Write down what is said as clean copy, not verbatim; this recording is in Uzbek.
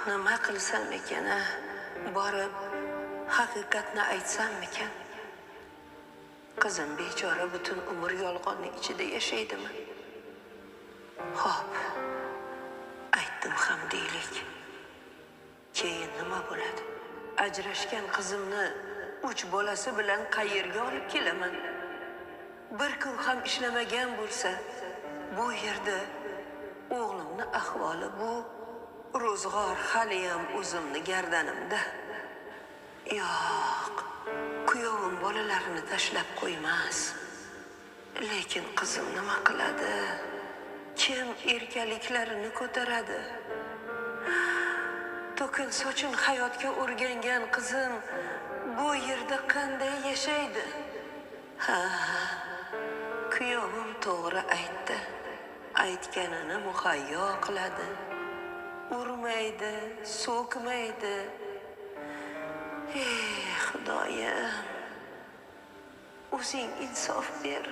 Nima qilsam ekan, a? Borib haqiqatni aytsammikan? Qizim bechora butun umr yolg'onning ichida yashaydimi? Xo'p, aytdim ham deylik. Keyin nima bo'ladi? Ajrashgan qizimni 3 bolasi bilan qayerga olib kelaman? Bir kun ham ishlamagan bo'lsa, bu yerda o'g'limni ahvoli bu, ro'zg'or haliyam o'zimni gardanimda. Yo'q, kuyovim bolalarini tashlab qo'ymas. Lekin qizim nima qiladi? Kim erkaliklarini ko'taradi? To'kin sochin hayotga o'rgangan qizim bu yerda qanday yashaydi? Ha, kuyovim to'g'ri aytdi. Aytganini muhayyo qiladi. Urmaydi, so'kmaydi. Ey Xudoyim, o'zing insof ber.